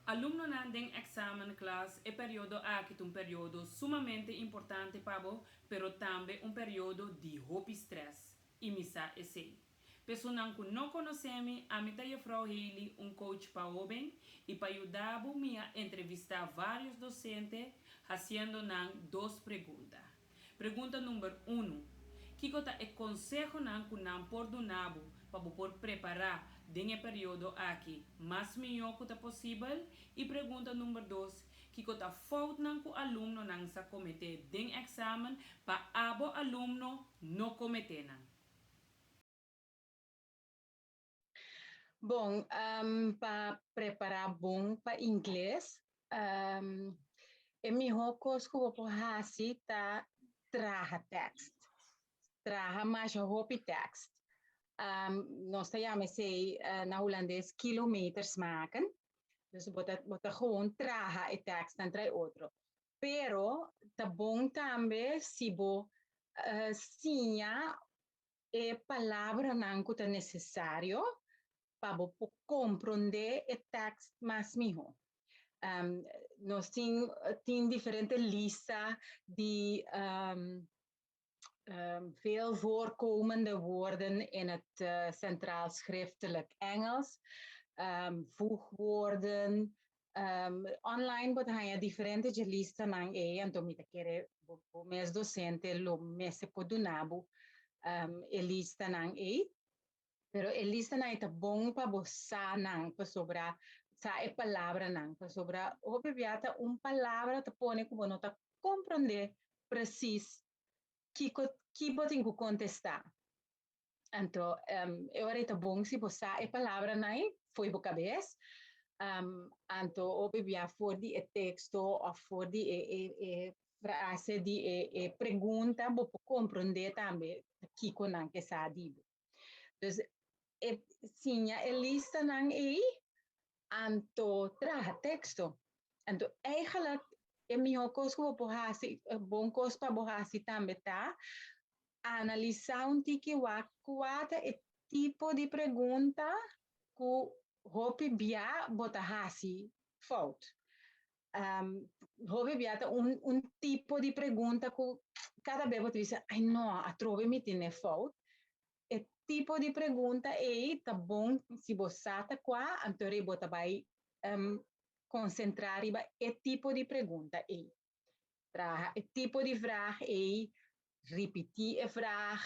Alumnonan den examenklas, e periodo aki ta un periodo sumamente importante pa bo, pero tambe un periodo di hopi stress, y mi sa esey. P'esunnan ku no konosé mi, ami ta Jefrouw Haley, un coach pa hóben, i pa yuda bo mi a entrevistá vários dosente hasiendo nan dos pregunta. Pregunta number unu, Kiko ta e konsehonan ku nan por duna bo pa bo por prepará den e periodo aki mas mihó ku ta posibel? I pregunta number dos, Kiko ta foutnan ku alumnonan sa kometé den èksamen pa abo alumno no kometé nan? Bon, pa prepará bon pa ingles, e mihó kos ku bo por hasi ta traha tèkst. Traha masha hopi tèkst. Nos ta yama esei na hulandes kilometers maken. Dus bo ta bo ta gewoon traha e tèkstnan trai otro. Pero ta bon tambe si bo siña e palabranan ku ta nesesario pa bo por komprondé e tèkst mas mihó. Nos tin tin diferente lista di veel voorkomende woorden in het centraal schriftelijk Engels, voegwoorden. Online bo ta haña diferente dje listanan ei, anto mi ta kere bo bo mes dosente lo mester por duna bo e listanan ei. Pero e listanan ei ta bon pa bo sa nan pasobra sa e palabranan, pasobra hopi bia ta un palabra ta pone ku bo no ta komprondé presis kiko ki bo tin ku kontestá. Anto e ora ei ta bon si bo sa e palabranan ei fo'i bo kabes, anto hopi bia for di e teksto òf for di e e e frase di e e pregunta bo por komprondé tambe kiko nan ke sa di bo. Dus e siña e listanan ei anto traha teksto. Anto eigenlijk e mihó kos ku bo por hasi, bon kos pa bo hasi tambe ta Analisá un tiki wak kua ta e tipo di pregunta ku hopi bia bo ta hasi fout. Hopi bia ta un un tipo di pregunta ku kada be bo ta bisa, ai no, atrobe mi tene fout. E tipo di pregunta ei ta bon si bo sa ta kua, anto bo ta bai konsentrá riba e tipo di pregunta ei. Traha e tipo di vraag ei, ripití e vraag,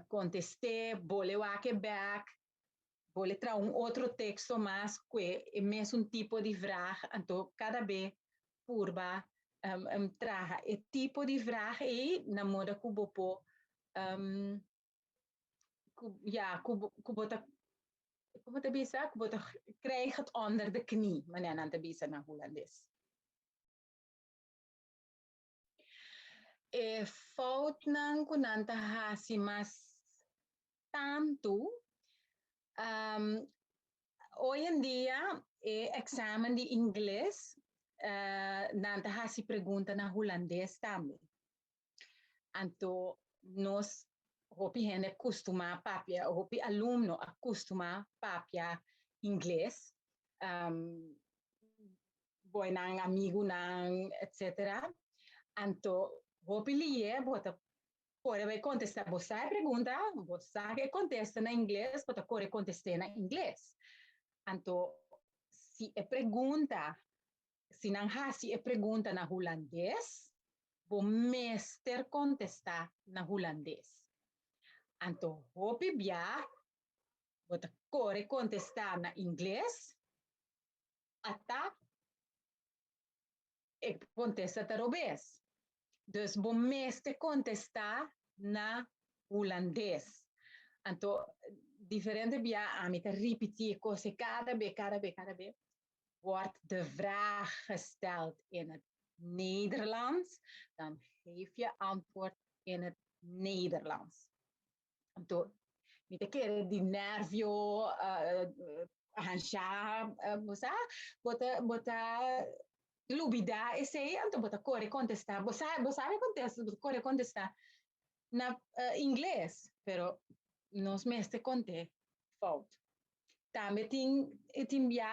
kontest'é, bole wak e bèk, bole traha un otro teksto mas ku e mesun tipo di vraag, anto kada be purba traha e tipo di vraag ei na moda ku bo por ku ya ku bo ku bo ta ku bo ta bisa ku bo ta krijg het onder de knie manera nan ta bisa na hulandes. E foutnan ku nan ta hasi mas tantu hoy en dia e eksamen di ingles nan ta hasi pregunta na hulandes tambe. Anto nos hopi hende kustumá papia, hopi alumno a kustumá papia ingles, boinan, amigunan, etcetera. Anto hopi lié bo ta kore bai kontestá, bo sa e pregunta, bo sa e kontesta na ingles, bo ta kore kontest'é na ingles. Anto si e pregunta Si nan hasi e pregunta na hulandes, bo mester kontestá na hulandes. Anto hopi bia bo ta kore kontestá na ingles, ata e kontesta ta robes. Dus bo mester kontestá na hulandes. Anto diferente bia ami ta ripití e kos ei kada be, kada be, kada be. Wordt de vraag gesteld in het Nederlands, dan geef je antwoord in het Nederlands. Anto, mi ta kere di nervio, hansha, bo sa, bo ta, bo ta lubida esei, anto bo ta kore kontestá, bo sa, bo sabe kontesta, bo ta kore kontestá na ingles, pero nos mester kont'é fout. Tambe tin tin bia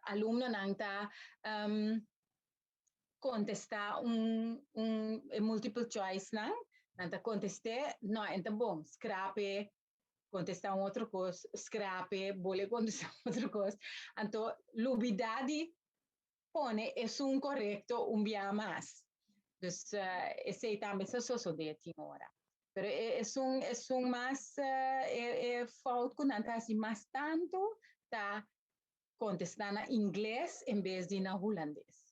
Alumnonan ta kontestá un multiple choice nan, nan ta kontest'é, no, e n' ta bon, scrap e, kontestá un otro kos, scrap e, bolbe kontestá otro kos. Anto, lubidá di pone esun korekto un bia mas. Dus esei tambe ta sosodé tin ora. Pero esun mas e fout ku nan ta hasi mas tantu ta kontestá na ingles en bes di na hulandes.